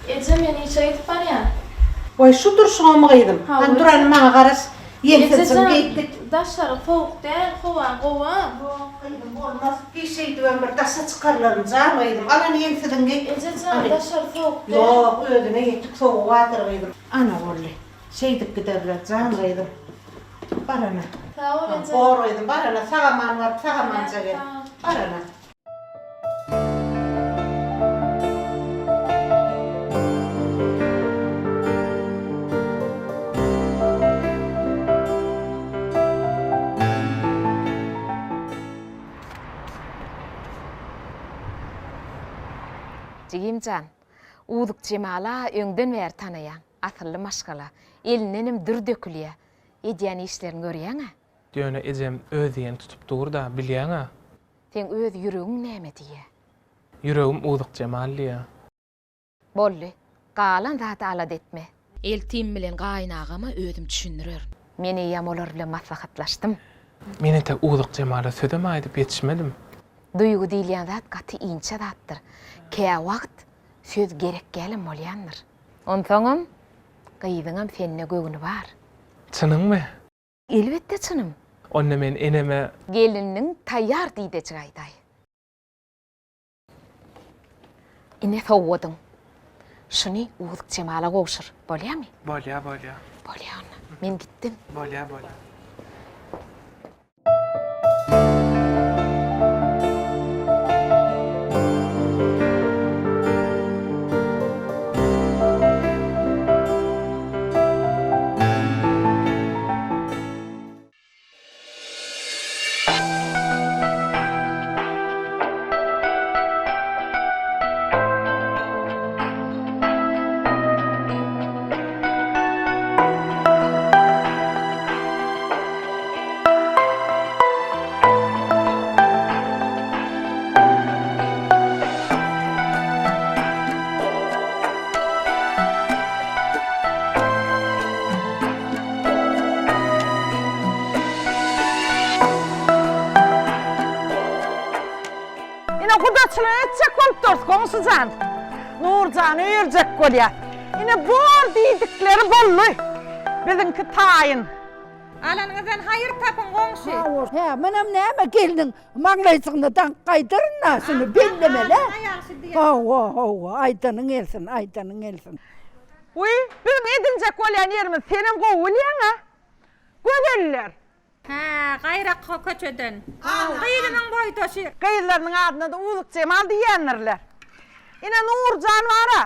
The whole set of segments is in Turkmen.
Eje men işe gidip barýan. Waý şu durşuňamy gyzym. Hawa Hany eje. dur hany maňa garaş. Eje Ýeňsizjigini jan geýip git. daşary sowuk däl howa gowa. Ýok gyzym bolmaz. Giý şeýdibem bir daşa çykarlaryn jan gyzym. Al hany ýeňsiziňi geý. Eje jan Hany. daşary sowuk däl. Ýok özüne ýetik sowugy bardyr gyzym. Ana boldy. Şeýdip giderler jan gyzym. Bar ana. Sag bol eje. Bor gyzym bar ana sag aman baryp sag amanja gel. Bar ana. Jigim jan, Uzuk Jemala öňden bäri tanaýaň. Asylly maşgala. Elindenem dür dökülýä. Edýän işlerini görýäň-ä. Ýöne ejem öz diýeni tutup dur-da, bilýäň-ä. Seň öz ýüregiň näme diýýä? Ýüregim Uzuk Jemal diýýä. Boldy. Galan zady alada etme. Eltim bilen gaýynagama özüm düşündirerin. Men eýýäm olar bilen maslahatlaşdym. Men entek Uzuk Jemala sözem aýdyp ýetişmedim. Duýgy diýilýän zat gaty inçe zatdyr. Käwagt söz gerek dälem bolýandyr. Onsoňam, gyzyňam sende göwni bar. Çynyňmy? Elbetde çynym. Onda men eneme. Geliniň taýýar diýdejik aýdaý. Ine sowgadyň. Şuny Uzuk Jemala gowşur. Bolýamy? Bolýa, bolýa. Bolýa onda. Men gitdim. Bolýa, bolýa. Ine gudaçylyk etjek bolup durus goňşy jan. Nurjany öýerjek bolýas. Ine bor diýdikleri boldy. Biziňki taýyn. Alanyňyzdan haýyr tapyň goňşy. Hä, munam näme gelniň maňlaýjygyna daňyp gaýdaryn-a şuny bellemeli. Hawa, hawa, aýdanyň gelsin, aýdanyň gelsin. Wiý, biziň edinjek bolýan ýerimizi senem gowy bilýäň-ä. Gözeller. Hä, gaýraky köçeden. Gyzymyň boýdaşy. Gyzlarynyň adyna-da Uzukjemal diýýändirler. Ine, Nurjan bar-a.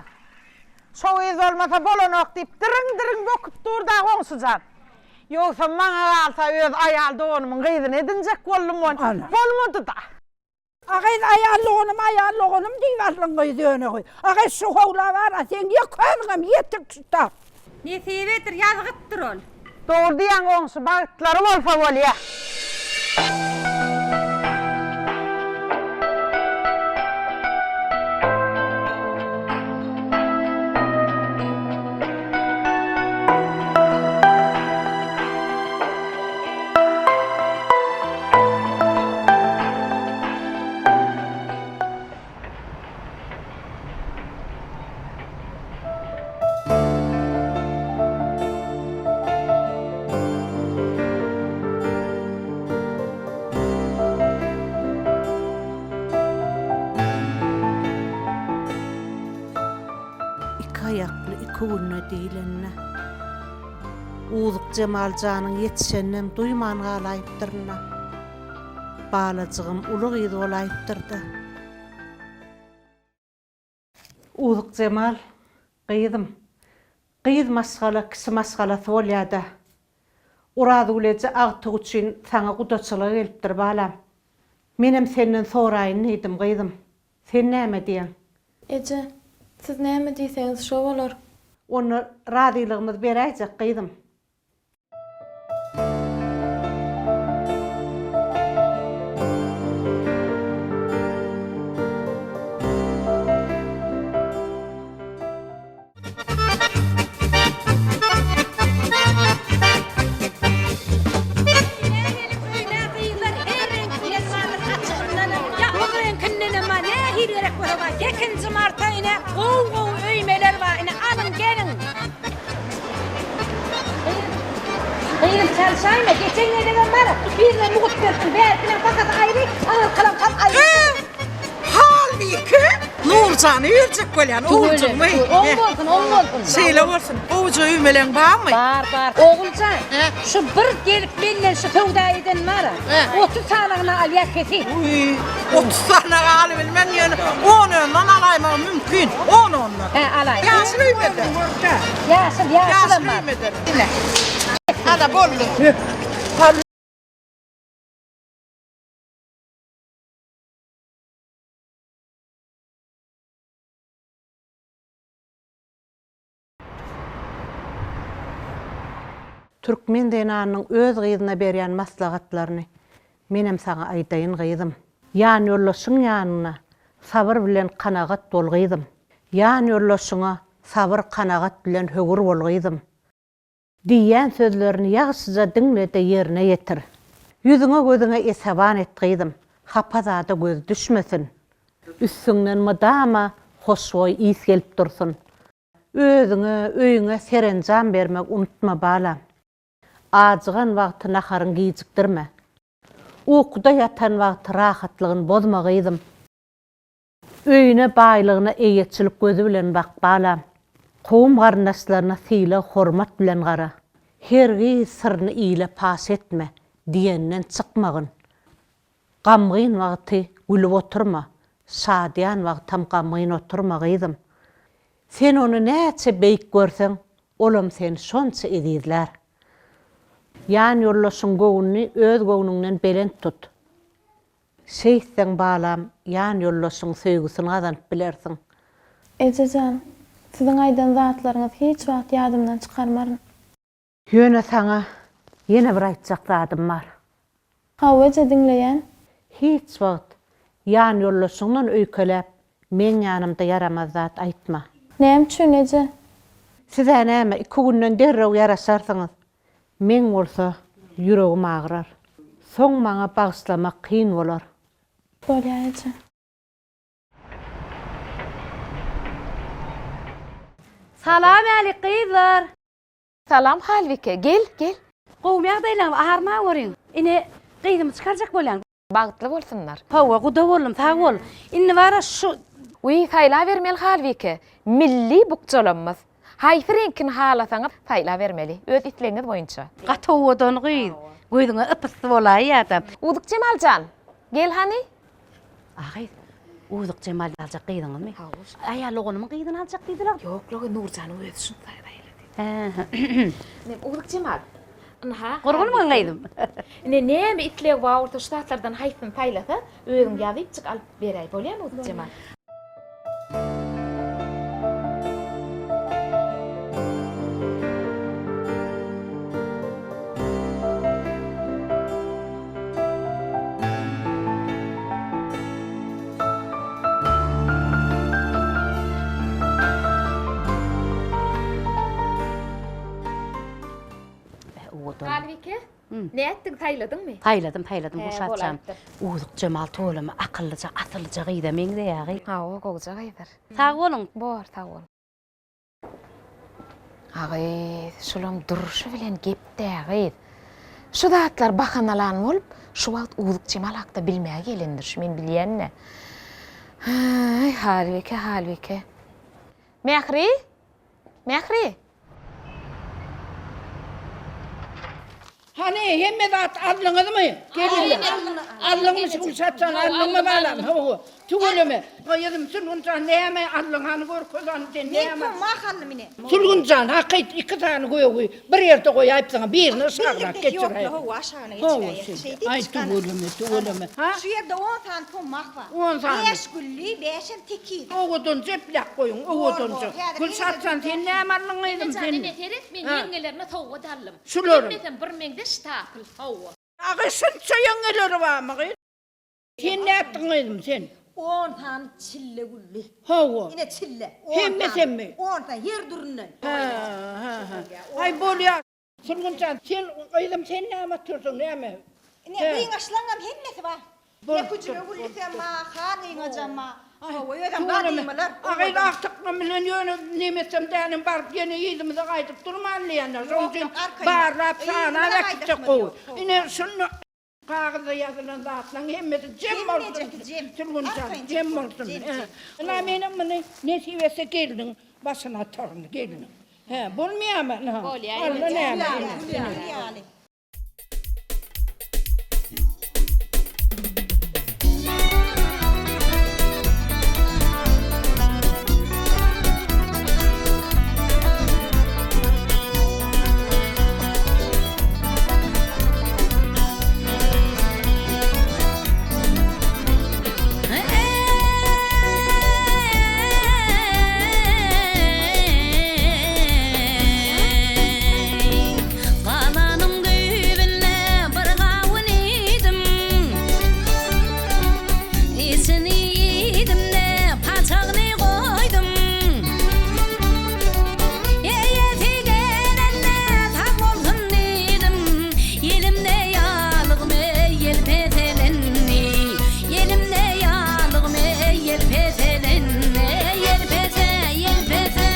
Şo gyz bolmasa bolanok diýip, diriň-diriň böküp dur-da goňşy jan. Ýogsam maňa galsa öz aýal doganymyň gyzyny edinjek boldum ony. Bolmady-da. A gyz aýal doganym, aýal doganym diýip aldyň gyz ýöne gyz. A gyz şu howla bar-a, seň ýek özüňem ýetik şu tap. Nesibedir, ýazgytdyr ol. Dogry diýýäň goňşy, bagtlary bolsa bolýa. Iki aýakly iki günde diýlenine. Uzuk Jemal janyň ýetişeninem duýman galaýypdyryn-da. Balajygym uly gyz bolaýypdyr-da. Uzuk Jemal, gyzym, gyz maşgala kişi maşgalasy bolýa-da. Orazgül eje agtygy üçin saňa gudaçylyga gelipdir, balam. Menem senden soraýyn diýdim, gyzym. Sen näme diýýäň? Eje, siz näme diýseňiz şo bolar. Onda razylygymyzy beräýjek, gyzym. Ýa gyz reňkindenem bar, nähili gerek bolsa bar. Sekinji marta ine gowy-gowy öýmeler bar. Ýaraşaýma, geçen gezegem bar, birine mugut beripdiň, bärkiniň bahasy aýry, aňyrkylaňkam aýry. He, Halbike, Nurjany berjek bolýan, oguljygymy. Oň bolsun, oň bolsun. Şeýle bolsun. Gowuja üwmeleň barmy? Bar, bar. Oguljan, şu bir gelip menden şu söwda eden bar-a, 30 sanagyna alýar kesi. Uý, 30 sanagy alybilmen, ýöne on-ondan alaýmagym mümkin. On-ondan. Hä, alaý. Ýaşyl üwmeden. Ýaşyl, ýaşylam bar. Ýaşyl üwmeden. Ine. Ana, boldy. Türkmen zenanynyň öz gyzyna berýän maslahatlaryny menem saňa aýdaýyn gyzym. Ýanýoldaşyň ýanynda sabyr bilen kanagat bol gyzym. Ýanýoldaşyňa sabyr kanagat bilen höwür bol gyzym. Diýýän sözlerini ýagşyja diňle-de ýerine ýetir. Ýüzüňe-gözüňe esewan et gyzym, hapa zada göz düşmesin. Üstüňden mydama hoşboý ys gelip dursun. Özüňe, öýüňe serenjam bermegi unutma, balam. Ajygan wagty naharyň gijikdirme. Ukuda ýatan wagty rahatlygyny bozma, gyzym. Öýüne, baýlygyna eýeçilik gözi bilen bak, balam. Kowum-garyndaşlaryna sylag-hormat bilen gara. Hergiz syryny ile paş etme diýenden çykmagyn. Gamgyn wagty gülüp oturma, şadyýan wagtam gamgyn oturma, gyzym. Sen ony näçe beýik görseň, olam seni şonça ezizlär. Ýanýoldaşyň göwnüni öz göwnüňden belent tut. Şeýtseň, balam, ýanýoldaşyň söýgüsini gazanyp bilersiň. Eje jan, siziň aýdan zatlaryňyzy hiç wagt ýadymdan çykarmaryn. Ýöne saňa ýene bir aýtjak zadym bar. Hawa eje, diňleýän. Hiç wagt ýanýoldaşyňdan öýkeläp, meň ýanymda ýaramaz zat aýtma. Näme üçin, eje? Siz-ä näme, iki günden derrew ýaraşarsyňyz. Meň bolsa ýüregim agyrar. Soň maňa bagyşlamak kyn bolar. Bolýar eje. Salam älik gyzlar. Salam Halbike, gel, gel. Gowumy ýagdaýlaryňyz, arma görüň. Ine, gyzymy çykarjak bolýan. Bagtly bolsunlar. Hawa, guda boldum, sag bol. Indi bara şu. Wiý, saýlabermeli Halbike. Milli bukjalamyz. Haýsy reňkini halasaňyz saýlabermeli. Öz islegiňiz boýunça. Gaty owadan gyz. Gözüňe ypysy bolaýýada. Uzyk Jemal jan, gel hany. A gyz, Uzyk Jemal aljak gyzyňyzmy? Hawa. Aýal doganymyň gyzyny aljak diýdiler. Ýok-la, Nurjanyň özi şuny saýlaýly diýdi. Hä. Ine, Uzyk Jemal, Ynha. Gurgunmyň gyzym? Ine näme islegi bar bolsa şu zatlardan haýsyny saýlasa, özüň ýazypjyk alyp beräý, bolýamy Uzukjemal? Halbike, nätdiň, saýladyňmy? Saýladym, saýladym, Gülşat jan. Uzyk Jemal tüweleme akyllyja, asyllyja gyza meňzeýär gyz. Hawa, gowja gyzdyr. Sag boluň. Bor, sag bol. A gyz, şulam durşy bilen gep-dä gyz. Şu zatlar bahanalan bolup, şu wagt Uzyk Jemal hakda bilmäge gelendir, şu men bilýän-dä. Haý, Halbike, Halbike. Mähri! Mähri! Hany, hemme zat aldyňyzmy? Gelinler. Aldyňmy şu Gülşat jan, aldyňmy balam? Hawa, tüweleme. Gyzym, Sülgün jan, näme aldyň, hany görkez hany sen näme? Men pomma aldym ine. Sülgün jan, hakyt iki sany gögi bir ýerde goýaýypsyň, birini yşagrak geçiräý. Ýok, hawa, aşagyna geçiräýeris. Şeýdip Aý, tüweleme, tüweleme. Şu ýerde on sany pomma bar. On sany. Bäş gülli, bäşem tekiz. Owadança epläp goýuň, owadança. Gülşat jan, sen näme aldyň gyzym, sen? Enejan, ine seret, men ýeňňelerime sowgat aldym. Şulary. Hemmesem bir meňzeş ştapl, hawa. Agy, şunça ýeňňeleri barmy gyz? Sen nätdiň gyzym, sen? On sany çille gülli. Hawa. Ine çille. On sany. Hemmesemmi? On sany, her düründen. Hä, hä, hä. Aý, bolýar. Sülgün jan, sen gyzym sen näme otyrsyň, näme? Ine, gyňaçlaňam hemmesi bar. Ine, güjüme güllüsem bar, har gyňajam bar. Hawa, özem gadymylar. Agyz agtyklam bilen ýöne nemetsem dänim baryp ýene yzymyza gaýdyp durman diýenler. Şonuň üçin barlap sanap äkitjek gowy. Ine şunda kagyzda ýazylan zatlaryň hemmesi jem bolsun. Sülgün jan, jem bolsun. Ynha menem muny nesip etse gelniň başyna ataryn, gelniň. Hä, bolmaýarmy? Ynha. Bolýar. Alla näme. Ine. Galanyň düýbünde bir gawun iýdim. Içini iýdim-de, paçagyny goýdum. Eýesi gelende sag bolsun diýdim. Elimde ýalygym ýelpezelendi. Elimde ýalygym ýelpezelendi. Ýelpeze, ýelpeze,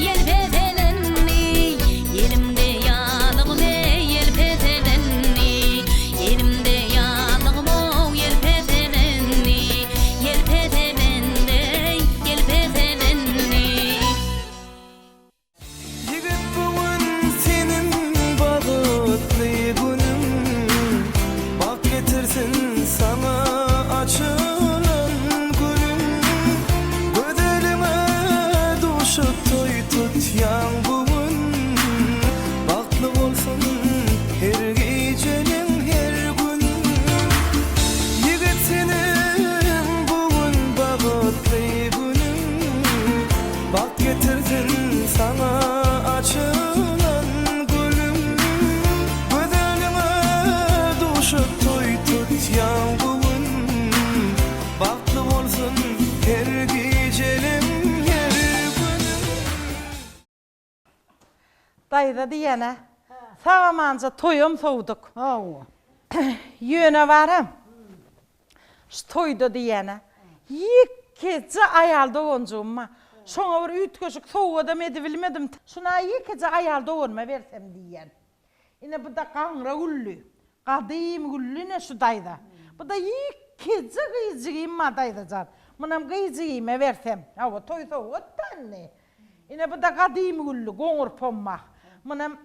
ýelpezelendi. Elimde ýalygym ýelpezelendi. Elimde ýalygym ýelpezelendi. Ýelpezelendi, ýelpezelendi. Ýigit bu gün seniň bagtly günüň Bagt getirsin saňa açylan gülüň Gözeliňe duşup toý tutýaň bu gün Bagtly bolsun her gijeliň her günüň Ýigit seniň bu gün bagtly günüň Bagt getirsin saňa açylan gülüň Gözeliňe duşup toý tutýaň bu gün Bagtly bolsun her gijeliň her günüň. Daýza diýene sag-amanja toýam sowduk. Hawa. Ýöne baram, şu toýda diýene ýekeje aýal doganjygym bar. Şoňa bir üýtgeşik sowgadam edibilmedim. Şuna ýekeje aýal doganyma bersem diýýän. Ine bu-da gaňra gülli. Gadymy gülli ine şu daýza. Bu-da ýekeje gyzjygym bar daýza jan. Munam gyzjygyma bersem. Hawa, toý sowgat-da indi. Ine bu-da gadymy gülli goňur pommak. Munam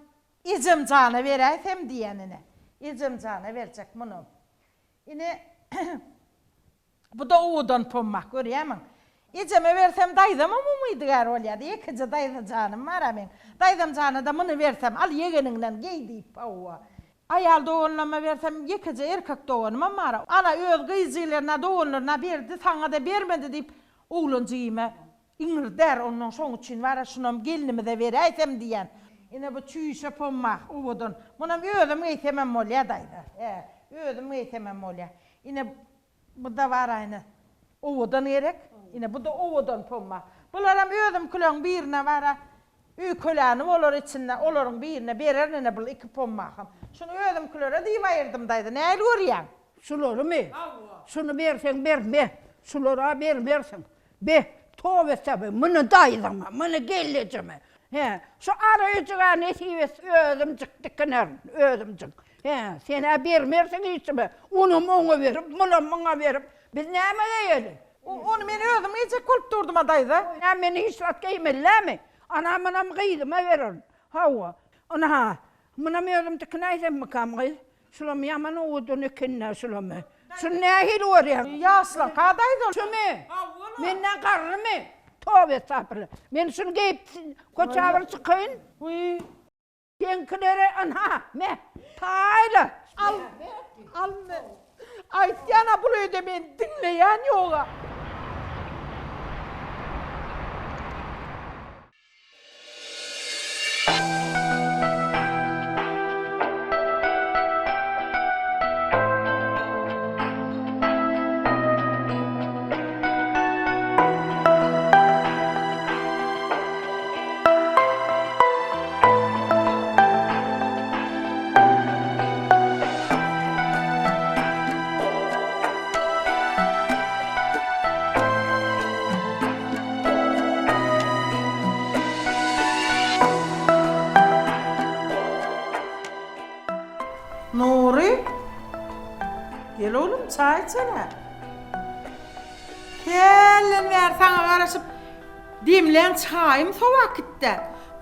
ejem jana beräýsem diýýän ine. Ejem jana berjek munam. Ine bu-da owadan pommak görýämiň. Ejeme bersem daýzamam umydygär bolýady. Ýekeje daýza janym bar-a meň. Daýzam jana-da muny bersem, al ýegeniňden geý diýip, hawa. Aýal doganlaryma bersem, ýekeje erkek doganymam bar-a. Ana, öz gyzjylaryna, doganlaryna berdi, saňa-da bermedi diýip, oglan jigime Iňirdär onnoň şoň üçin bara şunam gelnimize beräýsem diýýän. Ine bu çüýşe pommah owadan. Munam özüm geýsemem bolýa daýza. Hä, özüm geýsemem bolýa. Ine bu-da bara ine owadan gerek. Ine bu-da owadan pommah. Bularam özümkileň birine bara öýkeläni bolar içinde olaryň birine bererin ine bul iki pommaham. Şuny özümkilere diýip aýyrdym daýza. Nähili görýäň? Şularymy? Şuny berseň berme. Şulara bermersiň. Be, toba etsem, muny daýzama, muny gellejeme. Hä, şu ara öjügä nesip etse özümjik dikinerin, özümjik. Hä, sen-ä bermersiň hiç kime, onam oňa berip, munam muňa berip, biz näme geýeli? Ony men özüm geýjek bolup durdum-a, daýza. Näme, men hiç zat geýmeli dälmi? Ana, munam gyzyma bererin. Hawa, ynha, munam özüm dikinäýsemmikam, gyz? Şulam ýaman owadan eken-dä şulamy. Şuny nähili görýäň? Ýaşlaňka daýza. Şumy? Menden garrymy? Toba estagfirullah. Men şuny geýip köçä bir çykaýyn. Wiý. Seňkilere ynha, me, paýla. Al, al me. Aýtýan-a bul öýde meni diňleýän ýog-a. Gel oglum, çaý içeli. Hälden bäri saňa garaşyp, demlän çaýym sowap gitdä.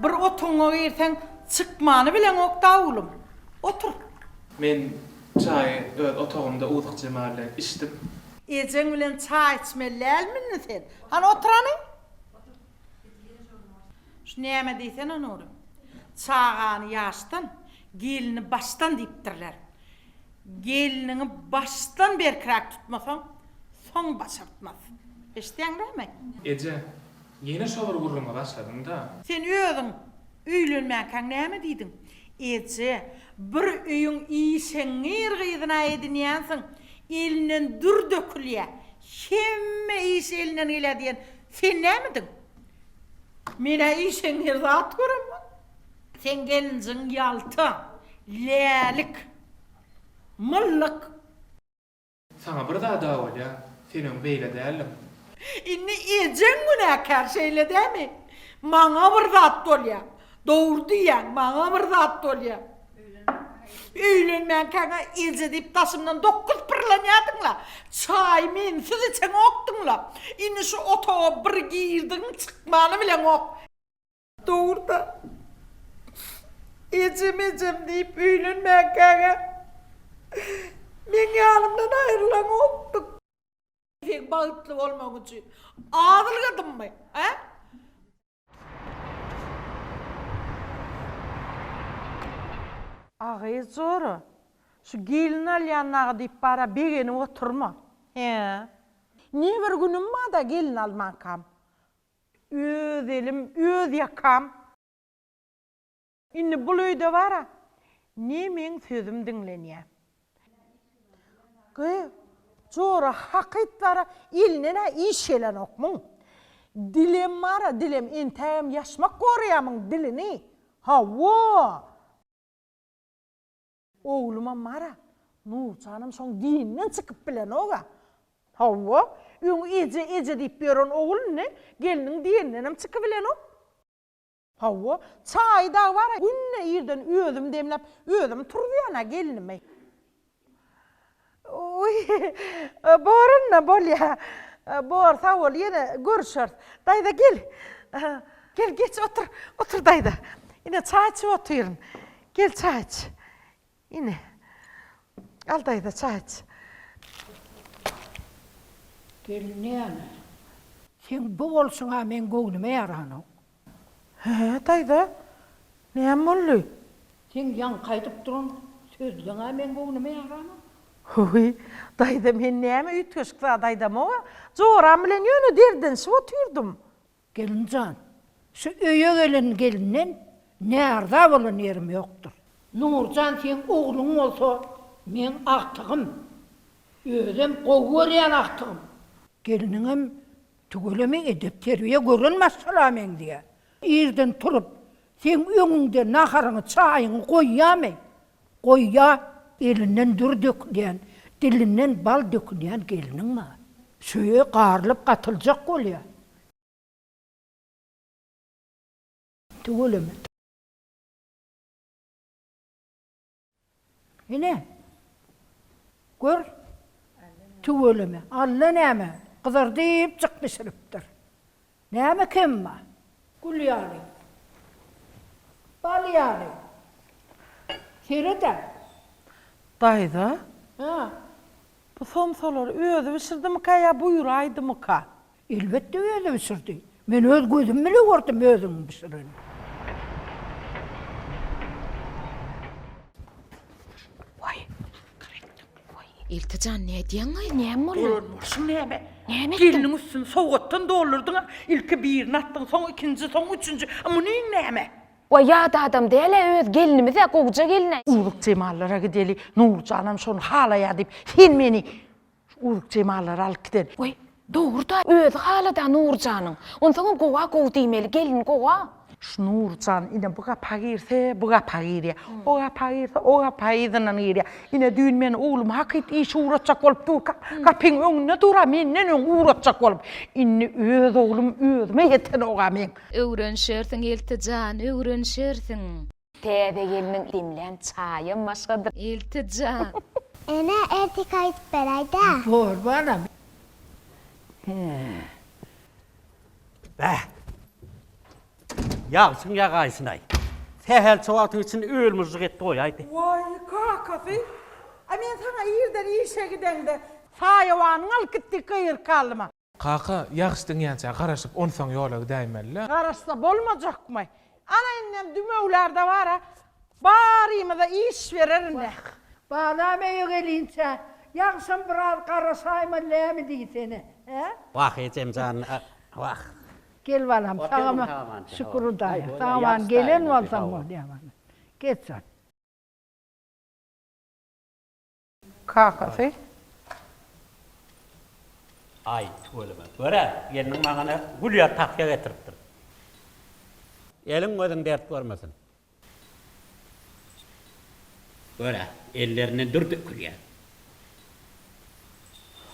Bir otagyňa girseň, çykmany bileňok-da oglum. Otur. Men çaýy öz otagymda Uzyk Jemal bilen içdim. Ejeň bilen çaý içmeli dälmi indi sen? Hany otur hany. Şu näme diýsene Nury. Çagany ýaşdan, gelini başdan diýipdirler. Gelniňi başdan berkiräk tutmasaň, soň başartmaz. Eşidýäň dälmi? Eje, ýene şo bir gürrüňe başladyň-da. Sen özüň öýlenmänkäň näme diýdiň? Eje, bir öýüň işeňňir gyzyna edinýänsiň, elinden dür dökülýä, hemme iş elinden gelýä diýen sen nämediň? Men-ä işeňňir zat göremok. Seň gelinjigiň ýalta, lälik, myllyk. Saňa bir zad-a bolýa, sen öň beýle däldiň. Indi ejeň günäkär, şeýle dämi? Maňa bir zat bolýa. Dogry diýýäň, maňa bir zat bolýa. Öýlenmänkäň-ä eje diýip daşymdan dokuz pyrlanýardyň-la. Çaýy mensiz içeňokdyň-la. Indi şu otaga bir girdigiň çykmany bileňok. Dogruda, ejem ejem diýip öýlenmänkäň-ä meň ýanymdan aýrylaňokdyň. Seň bagtly bolmagyň üçin az ylgadymmy, hä? A gyz jora, şu gelin alýan dagy diýip bara begenip oturma. Hä? Ne bir günüm bar-da gelin almankam. Öz elim, öz ýakam. Indi bul öýde bar-a, ne meň sözüm diňlenýä. Gyz, jora hakyt bar-a, elinden-ä iş gelenok muň. Dilem bar-a, dilem, entägem ýaşmak gorýa muň dilini. Hawa! Oglumam bar-a, Nurjanam şoň dininden çykyp bilenog-a. Hawa, öň eje, eje diýip ýören ogul indi gelniň diýenindenem çykybilenok. Hawa, çaýy dagy bar-a, günde irden özüm demläp, özüm turuzýan-a gelinimi. Oý, bor onda, bolýa. Bor, sag bol, ýene görüşeris. Daýza, gel. Gel, geç, otur. Otur, daýza. Ine, çaý içip otyryn. Gel, çaý iç. Ine. Al, daýza, çaý iç. Gelin näme? Seň bu bolşuň-a meň göwnüme ýaranok. Hä, daýza, näme boldy? Seň ýaňky aýdyp duran sözleň-ä meň göwnüme ýaranok. Wiý, daýza, men näme üýtgeşik zat aýdamog-a. Joram bilen ýöne derdenişip otyrdym. Gelin jan, şu öýe gelen gelinden närza bolan ýerim ýokdur. Nurjan seň ogluň bolsa, meň agtygym. Özem gowy görýän agtygym. Gelniňem Tüweleme edep-terbiýe gören maşgala meňzeýär. Irden turup, seň öňüňde naharyňy, çaýyňy goýýarmy? Goýýar. Elinden dür dökülýän, dilinden bal dökülýän gelniň bar. Şöýe garylyp-gatyljak bolýar. Tüweleme. Ine, gör, tüweleme, Alla näme, gyzardypjyk bişiripdir. Näme kem bar? Gül ýaly, bal ýaly. Seret-ä. Daýza, Hä? bu somsalary özi bişirdimikä ýa buýraýdymyka? Elbetde özi bişirdi. Men öz gözüm bile gördüm özüniň bişirenini. Waý. Waý, Iltijan nädýäň-aý, näme boldy? Bolan bolşuň näme? Näme etdiň? Gelniň üstüni sowgatdan doldurdyň-a. Ilki birini atdyň, soň ikinji, soň üçünji. Munyň näme? Waý, ýat adam däl-ä, öz gelinimiz-ä, gowuja gelin-ä. Uzuk Jemallara gideli, Nurjanam şony halaýar diýip, sen meni Uzuk Jemallara alyp giden. Waý, dogry-da, özi halad-a Nurjanyň. Onsoňam gowa gowy diýmeli, gelin gowa. Şu Nurjan ine bu gapa girse, bu gapa girýär. O gapa girse, o gapa yzyndan girýär. Ine düýn meni oglum hakyt işe ugratjak bolup durka, gapyň öňünde dur-a, menden öň ugratjak bolup. Indi öz oglum özüme ýetenog-a meň. Öwrenişersiň, Elti jan, öwrenişersiň. Täze gelniň demlän çaýam başgadyr. Elti jan. Ene, erteki aýdyp beräý-dä. Bor, balam. Bäh! Ýagşyň ýagaýşynaý. Sähelçe wagtyň içinde öl-myžžyk etdi goýaýdy. Waý, kakasy, a men saňa irden işe gideňde saýawanyňy alyp git diýip gygyryp galdym-a. Kaka, ýagyş diňýänçä garaşyp, onsoň ýola gidäýmeli-le. Garaşsa bolmajakmy? Ana indem dümewlerde bar-a, barymyza iş berer indi. Wah, balam öýe gelinçä, ýagşam biraz garaşaýmaly dämi diýsene, hä? Wah, ejem jan, wah. Gel balam, sag-aman, şükür Hudaýa, sag-aman gelen bolsaň bolýa balam. Geç jan. Kakasy. Aý, tüweleme. Gör-ä, gelniň maňa ne gül ýaly tahýa getiripdir. Eliň-gözüň dert görmesin. Gör-ä, ellerinden dür dökülýär.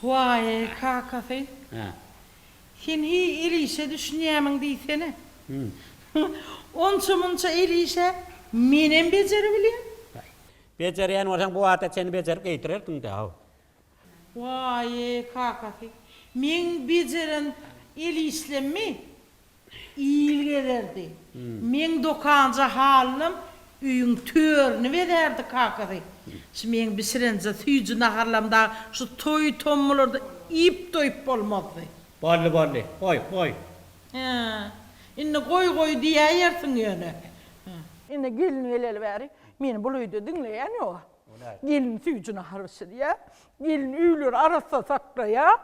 Waý, kakasy. Hä. Sen hiý el işe düşünýämiň diýsene. Onça-munça el iş-ä menem bejeribilýän. Bejerýän bolsaň bu wagta çenli bejerip geýdirerdiň-dä-ow. Waý-eý, kakasy, meň bejeren el işlemmi il gezerdi. Meň dokanja halym öýüň törüni bezärdi, kakasy. Şu meň bişirenje süýji naharlarym dagy şu toý-tommularda iýip doýup bolmazdy. Boldy, boldy. Goý, goý. Hä, indi goý-goý diýäýersiň ýöne. Indi gelin geleli bäri meni bul öýde diňleýän ýog-a. Gelin süýji nahar bişirýär, gelin öýleri arassa saklaýar,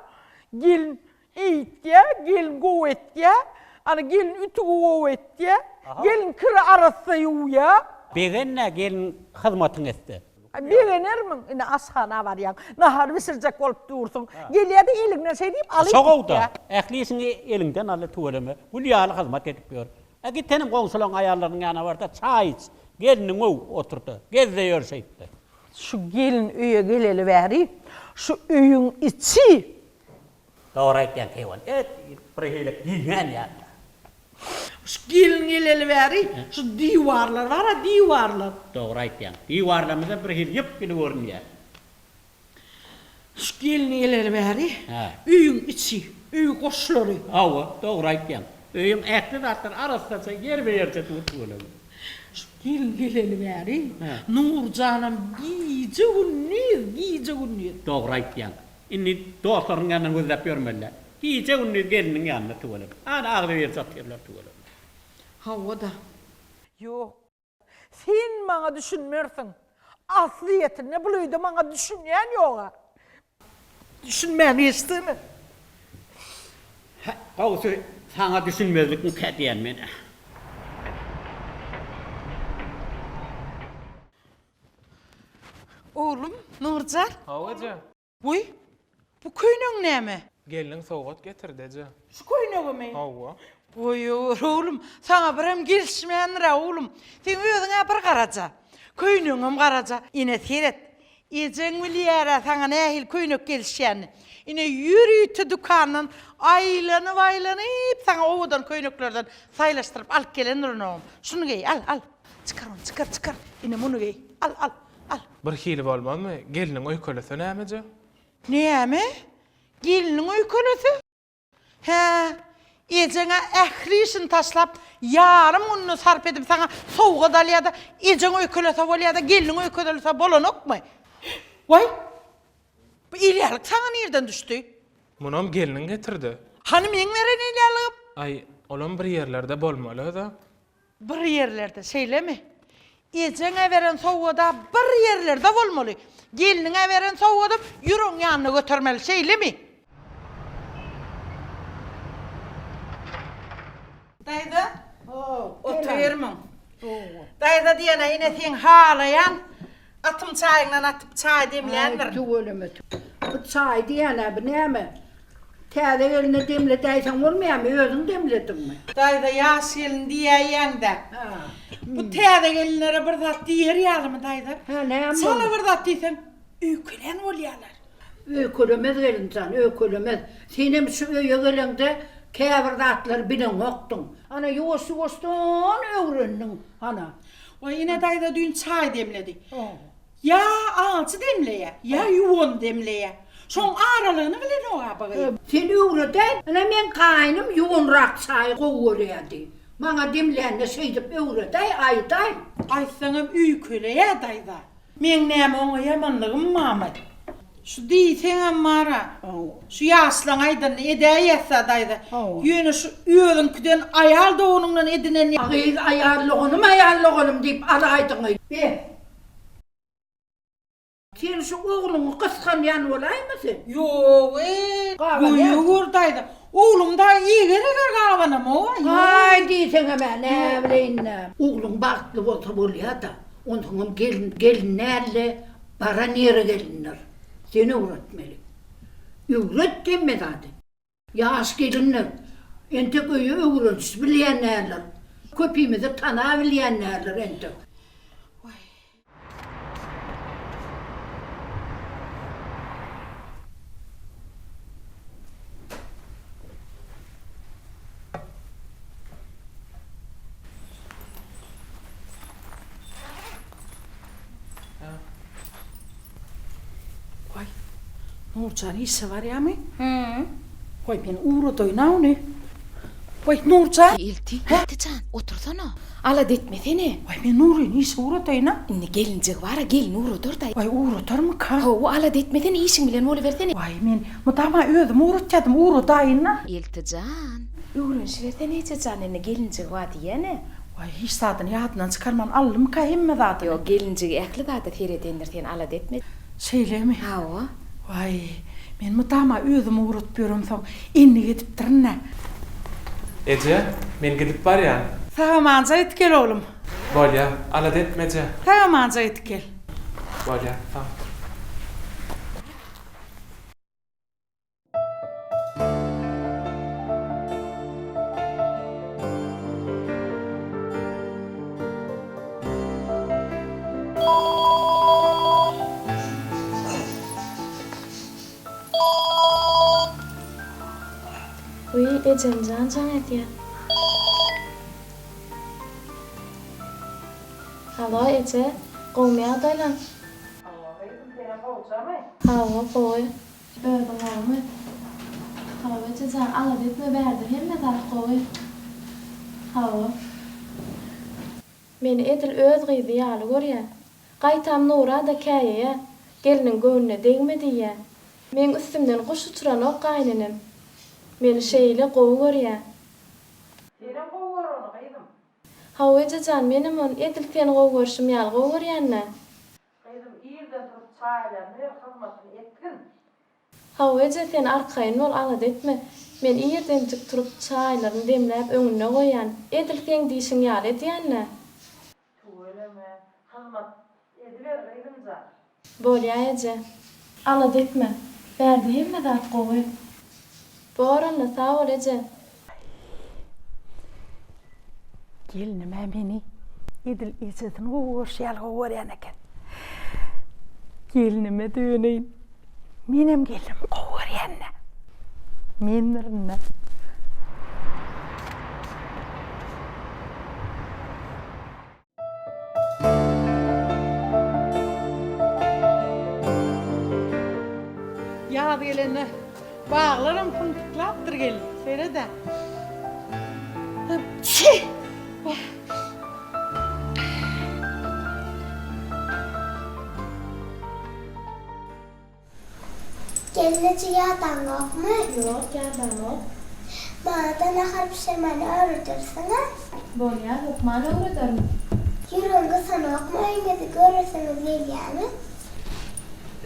gelin eýtýär, gelin gowy etýär, ana gelin ütügi gowy etýär, gelin kiri arassa ýuwýar. Begenme gelin hyzmatyň etse. Begenermiň, indi aşhana barýaň, nahar bişirjek bolup dursuň, gelýär-de eliňden şeý diýip alyp Şo-gowda, ähli işiňi eliňden aldy tüweleme, gül ýaly hyzmat edip ýör. A git senem goňşulaň aýallarynyň ýanyna bar-da, çaý iç, gelniňi öw, otur-da, gez-de ýör şeýtde. Şu gelin öýe geleli bäri şu öýüň içi. Dogry aýtýaň keýwan, et birhili giňän ýaly. Şu gelin geleli bäri şu diwarlar bar-a, diwarlar. Dogry aýtýaň, diwarlarymyzam birhili ýyp-ýyly görünýär. Şu gelin geleli bäri öýüň içi, öý goşlary. Hawa, dogry aýtýaň. Öýüň ähli zatlary arassaja, ýerbe-ýerje dur tüweleme. Şu gelin geleli bäri Nurjanam gije-gündiz, gije-gündiz. Dogry aýtýaň. Indi dostlarynyň ýanyndan gözläp ýörmeli-dä. Gije-gündiz gelniniň ýanynda tüweleme. Ana agzybirje otyrlar tüweleme. Hawa-da. Ýok, Sen maňa düşünmersiň. Aslyýetinde bul öýde maňa düşünýän ýog-a. Düşünmän geçsene. Hä, gowusy saňa düşünmezlikmikä diýýän men-ä. Oglum, Nurjan. Hawa, eje. Wiý, bu köýnegiň näme? Gelniň sowgat getirdi, eje. Şu köýnegimi? Hawa. Goýawer, oglum, saňa birem gelişmändir-ä, oglum. Seň özüň-ä bir garaja. Köýnegiňem garaja. Ine, seret, ejeň bilýär-ä saňa nähili köýnek gelişýänini. Ine, ýörite dükandan aýlanyp-aýlanyp saňa owadan köýneklerden saýlaşdyryp alyp gelendirin, oglum. Şuny geý, al, al. Çykar ony, çykar, çykar. Ine, muny geý. Al, al. Al. Birhili bolmazmy, gelniň öýkelese nämeje? Näme? Gelniň öýkelese? Hä, ejeň-ä ähli işini taşlap, ýarym gününi sarp edip saňa sowgat alýa-da, ejeň öýkelese bolýa-da, gelniň öýkelese bolanokmy? Waý, bu elýaglyk saňa nirden düşdi? Munam gelniň getirdi. Hany meň beren elýaglygym? Aý, olam bir ýerlerde bolmaly öz-ä. Bir ýerlerde, şeýlemi? Ejeň äberen sowgad-a bir ýerlerde bolmaly. Gelniň äberen sowgadam ýüregiň ýanyna götermeli, şeýlemi? Daýza, otyrmyň? Daýza diýene ine seň halaýan Atym çaýyňdan atyp çaý demländirin. Aý tüweleme. Bu çaý diýýän-ä bu näme? Täze gelne demledäýseň bolmaýarmy, özüň demlediňmi? Daýza ýaş gelin diýäýýäň-dä. Bu täze gelinlere bir zat diýer ýalymy daýza? Hä, näme boldy? Çala bir zat diýseň, öýkelän bolýarlar. Öýkelemez gelinjan, öýkelemez. Senem şu öýe geleňde käbir zatlary bileňokdyň. Ana ýuwaş-ýuwaşdan öwrendiň, ana. Waý, ene daýza düýn çaý demledi. Ýa ajy demleýä, ýa ýuwan demleýä. Şoň aralygyny bilenok-a bu gyz. Sen öwredäý. Ine meň gaýnym ýuwanrak çaýy gowy görýärdi. Maňa demlände şeýdip öwredäý, aýdaý. Aýtsaňam öýkeleýä daýza. Meň näme oňa ýamanlygym barmy? Şu diýseňem bar-a. Şu ýaşlaň aýdanyny edäýýäs-dä daýza. Ýöne şu özüňkiden aýal doganyňdan edinen. A gyz aýal doganym, aýal doganym diýip alaýdyňy. Be. Sen şu ogluňy gysganýan bolaýma sen? Ýog-eý, goýa gör daýza. Oglum dagy eger-eger gabanamog-a, ýok. Aý, diýseňem-ä, näbileýin-dä. Ogluň bagtly bolsa bolýa-da. Onsoňam gelin gelin däl-de, baran ýere gelindir. Sen öwretmeli. Öwret hemme zady. Ýaş gelinler entek öýe öwrenişip bilýän däldir. Köpimizi tanabilýän däldir entek. Waý, Nurjan işe barýamy? Hä. Waý, men ugradaýyn-a ony. Waý, Nurjan! Elti, Elti jan, otursana. Alada etmesene. Waý, men Nuryny işe ugradaýyn-a. Indi gelinjigi bar-a, gelin ugradar-da. Waý, ugradarmyka? Hawa, alada etmesene, işiň bilen bolubersene. Waý, men mydama özüm ugratýardym, ugradaýyn-a. Elti jan, öwrenişibersene eje jan, indi gelinjigi bar diýýän-ä. Waý, hiç zadyny ýadyndan çykarman aldymyka hemme zadyny? Ýok, gelinjigi ähli zada seredendir, sen alada etme. Şeýlemi? Hawa. Waý, men mydama özüm ugradyp ýöremsoň, endik edipdirin-dä. Eje, men gidip barýan. Sag-amanja git gel, oglum. Bolýa, alada etme, eje. Sag-amanja git gel. Bolýa, sag bol. Wiý, ejemjan jaň edýär. Alo, eje, gowumy ýagdaýlaň? Hawa, gyzym, senem gowjamy? Hawa, gowy. Özüň gowumy? Hawa ejejan, alada etme bärde hemme zat gowy. Hawa. Meni edil öz gyzy ýaly görýä. Gaýtam Nura-da käýeýä, gelniň göwnüne degme diýýä. Meň üstümden guş uçuranok gaýynenem. Meni şeýle gowy görýä. Senem gowy gör ony gyzym. Hawa ejejan, menem ony edil seni gowy görşüm ýaly gowy görýän-dä. Gyzym, irden turup çaýlaryny ber, hyzmatyny etgin. Hawa eje, sen arkaýyn bol, alada etme. Men irdenjik turup çaýlaryny demläp öňünde goýýan. Edil seň diýşiň ýaly edýän-dä. Tüweleme, hyzmat ediber gyzym jan. Bolýa eje. Alada etme. Bärde hemme zat gowy. Bor onda, sag bol eje. Gelnim-ä meni edil ejesini gowy görşi ýaly gowy görýän eken. Gelnime döneýin. Menem gelnimi gowy görýän-dä. Mendirin-dä. Ýaz gelende baglaram pyntyklapdyr gelin. Seret-ä. Gelneje ýadaňokmy? Ýok, ýadamok. Maňada nahar bişirmäni öwredersiňä? Bolýar, hökman öwrederin. Ýüregiň gysanokmy öýüňizi göresiňiz gelýämi?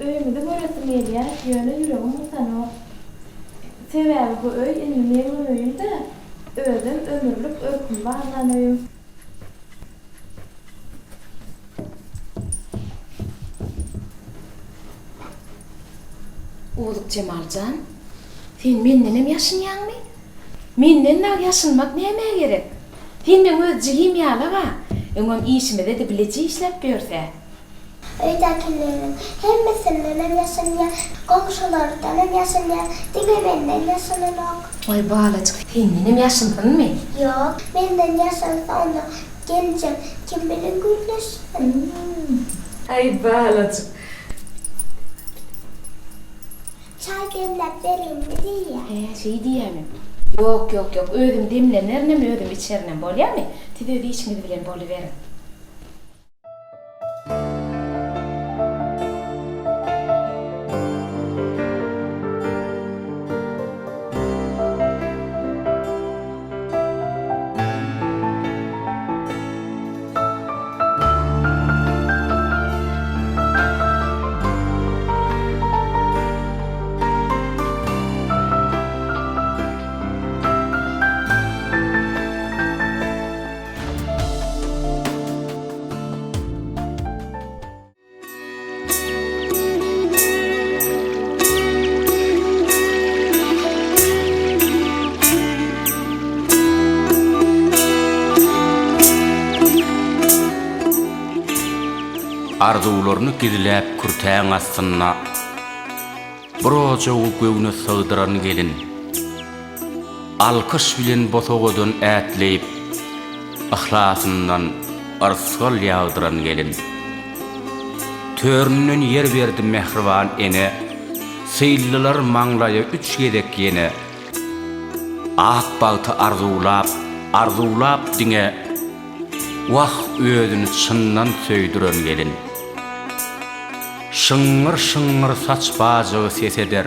Öýümizi göresim gelýär, ýöne ýüregim gysanok. Sebäbi bu öý indi meňem öýüm-dä, özem ömürlik örkümi baglan öýüm. Uzuk Jemal jan, sen mendenem ýaşynýaňmy? Menden dagy ýaşynmak nämä gerek? Sen meň öz jigim ýaly-a, öňem işimize-de bileje işläp ýörs-ä. Öýdäkileriň hemmesindenem ýaşynýar, goňşulardanam ýaşynýar, diňe menden ýaşynanok. Waý, balajyk, sendenem ýaşynsynmy? Ýok, menden ýaşynsa onda geljeň kim bilen gürleşsin? Aý balajyk. Çaý demläp bereýinmi diýýä. Hä, şeý diýýämi? Ýok, ýok, ýok, özüm demlenerinem, özüm içerinem, bolýamy? Siz öz işiňiz bilen boluberiň. Arzuwlaryny gizläp kürtäň astynda, Bir ojagy göwne sygdyran gelin. Alkyş bilen bosagadan ätleýip, Yhlasyndan yrsgal ýagdyran gelin. Töründen ýer berdi mähriban ene, Syldylar maňlaýa üç gezek ýene. Ak bagty arzuwlap, arzuwlap diňe, Wah, özüni çyndan söýdüren gelin. Şyňňyr-şyňňyr saç bajagy ses eder,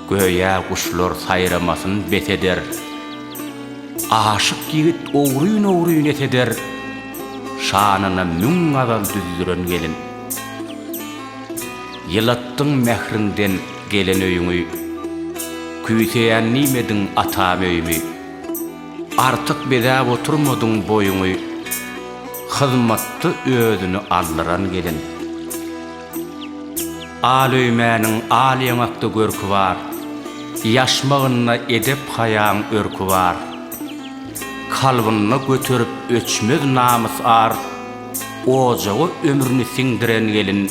Göýä guşlar saýramasyn bes eder. Aşyk ýigit ogryn-ogryn eseder, Şanyna müň gazal düzdüren gelin. Ýylatdyň mähriňden gelen öýüňi, Küýseýän diýmediň atam öýümi. Artyk bezäp oturmadyň boýuňy, Hyzmatda özüni aldyran gelin. Al öýmäniň al ýaňakda görki bar, Ýaşmagynda edep-haýaň örki bar. Kalbynda göterip öçmez namys-ar, Ojaga ömrüni siňdiren gelin,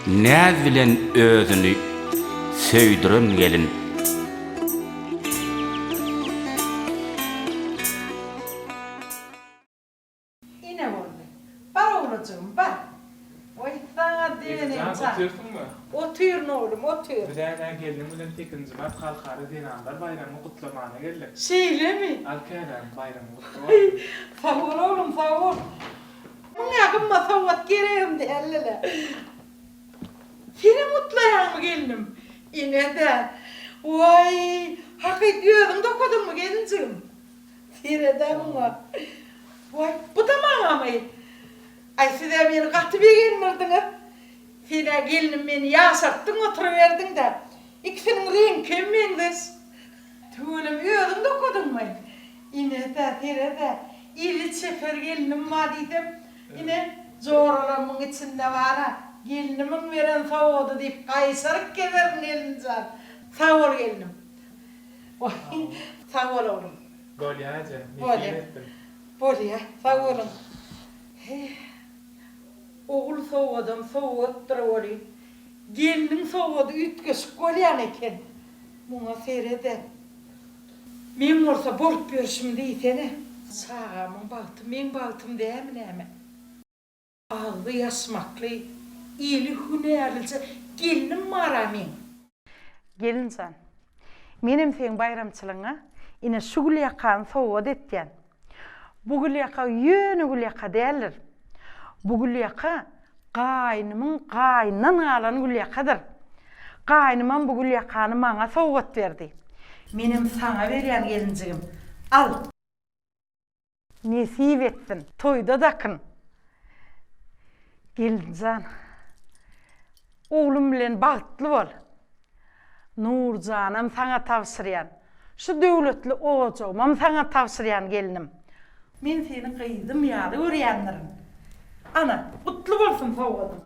Näz bilen özüni söýdüren gelin. Ine boldy. Bar owlajygym, bar. Oý, saňa Ejejan, döneýin jan. otyrsyňmy? Otyryn oglum, otyr. Biz ä-nä gelniň bilen sekizinji mart Halkara zenanlar baýramyny gutlamana geldik. Şeýlemi? Al käbäm, baýramyň gutly bolsun. Heý, sag bol oglum, sag bol. Muňa gymmat sowgat geregem däldi-le. Senem gutlaýaňmy gelnim? Ine-dä. Waý, hakyt özüň dokadyňmy gelinjigim? Sered-ä muňa. Waý, bu-da maňamy? Aý, siz-ä meni gaty begendirdiňiz. Sen-ä gelnim meni ýaşartdyň oturyberdiň-dä. Ikisiniň reňkem meňzeş. Tüweleme, özüň dokadyňmy? Ine-dä, sered-ä, eli çeper gelnim bar diýsem, ine, joralarymyň içinde bar-a, gelnimiň beren sowgady diýip gaýşaryp gezerin gelinjan. Sag bol gelnim. Waý, sag bol oglum. Bolýa eje, nesip etsin. Bolýa, sag boluň. Heý, ogul sowgadam sowgatdyr welin, gelniň sowgady üýtgeşik bolýan eken. Muňa sered-ä. Meň bolsa bolup ýörşüm diýsene. Çagamyň bagty meň bagtym dämi näme? Agzy ýaşmakly, eli hünärlije gelnim bar-a meň. Gelinjan, menem seň baýramçylygyňa ine şu gülýakany sowgat etýän. Bu gülýaka ýöne gülýaka däldir. Bu gülýaka gaýnymyň gaýyndan galan gülýakadyr. Gaýnymam bu gülýakany maňa sowgat berdi. Menem saňa berýän gelinjigim. Al! Nesip etsin, toýda dakyn. Gelinjan, oglum bilen bagtly bol. Nurjanam saňa tabşyrýan. Şu döwletli ojagymam saňa tabşyrýan gelnim. Men seni gyzym ýaly görýändirin. Ana, gutly bolsun sowgadyň.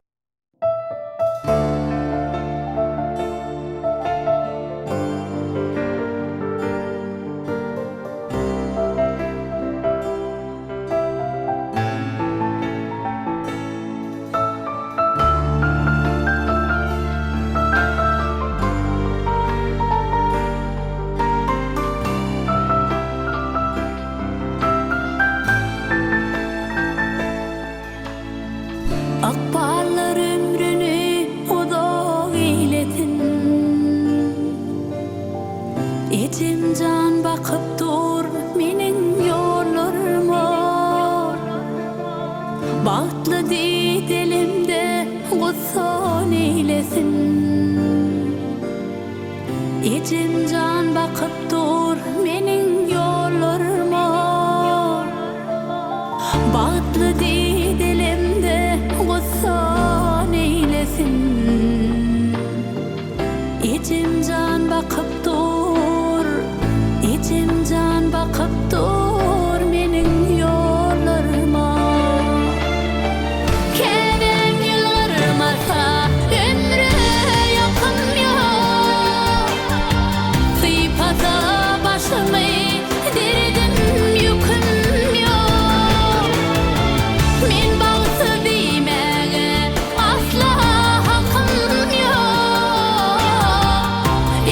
Ejem jan bakyp dur meniň ýollaryma. Bagtly didelemde gussa neýlesin. Ejem jan bakyp dur, ejem jan bakyp dur meniň ýollaryma. Käbäm ýylgyrmasa ömre ýakym ýok. Sypasa başymy derdim ýüküm ýok. Men bagtsyz diýmäge asla hakym ýok.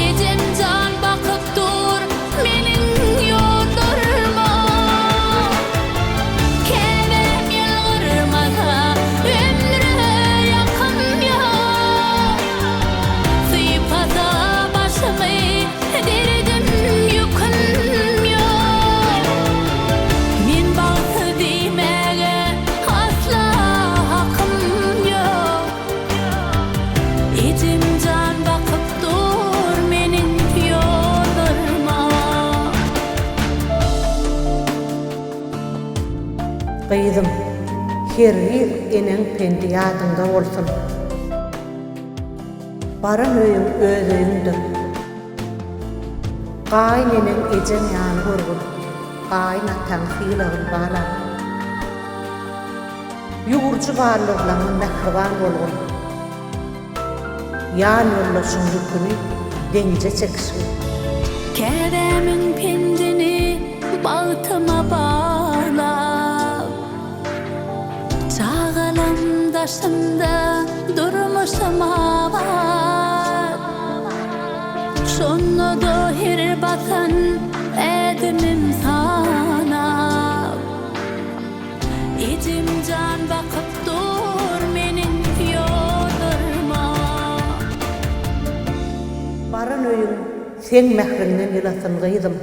Ejem jan bakyp dur meniň ýollaryma. Käbäm ýylgyrmasa ömre ýakym ýok. Sypasa başymy derdim ýüküm ýok. Men bagtsyz diýmäge asla hakym ýok. Ejem jan bakyp dur meniň ýollaryma. Gyzym, hergiz eneň pendi ýadyňda bolsun. Baran öýüň öz öýüňdir. Gaýyn eneň ejeň ýaly görgün, gaýyn ataň sylagyn balam. Ýugurjy ballyzlaňa mähriban bolgun. Ýan ýoldaşyň ýüküni deňje çekişgin. Käbämiň pendini bagtyma baglap. Çagalam daşymda durmuşym abat. Şonda-da her basan ädimim sanap. Ejem jan bakyp dur meniň ýollaryma. Baran öýüň seň mähriňden ýylasyn gyzym.